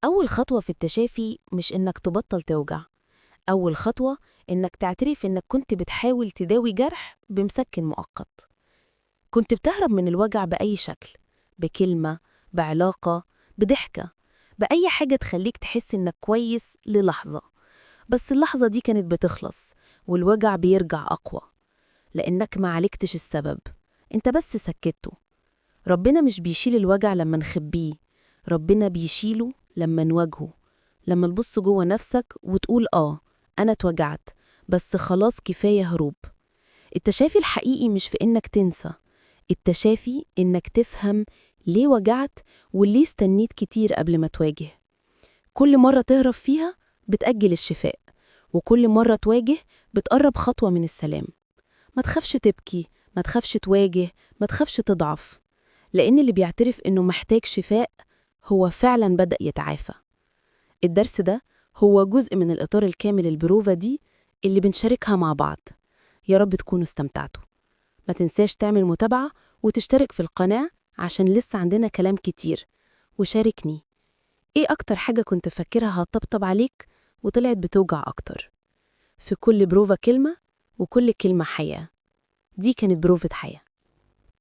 أول خطوة في التشافي مش إنك تبطل توجع، أول خطوة إنك تعترف إنك كنت بتحاول تداوي جرح بمسكن مؤقت. كنت بتهرب من الوجع بأي شكل، بكلمة، بعلاقة، بضحكة، بأي حاجة تخليك تحس إنك كويس للحظة. بس اللحظة دي كانت بتخلص والوجع بيرجع أقوى، لأنك ما عالجتش السبب، أنت بس سكته. ربنا مش بيشيل الوجع لما نخبيه، ربنا بيشيله لما نواجهه، لما تبص جوه نفسك وتقول آه أنا اتوجعت، بس خلاص كفاية هروب. التشافي الحقيقي مش في إنك تنسى، التشافي إنك تفهم ليه وجعت وليه استنيت كتير قبل ما تواجه. كل مرة تهرب فيها بتأجل الشفاء، وكل مرة تواجه بتقرب خطوة من السلام. ما تخافش تبكي، ما تخافش تواجه، ما تخافش تضعف، لأن اللي بيعترف إنه محتاج شفاء هو فعلا بدأ يتعافى. الدرس ده هو جزء من الإطار الكامل البروفة دي اللي بنشاركها مع بعض. يا رب تكونوا استمتعتوا. ما تنساش تعمل متابعة وتشترك في القناة عشان لسه عندنا كلام كتير. وشاركني إيه أكتر حاجة كنت فاكرها هتطبطب عليك وطلعت بتوجع أكتر. في كل بروفة كلمة، وكل كلمة حياة. دي كانت بروفة حياة.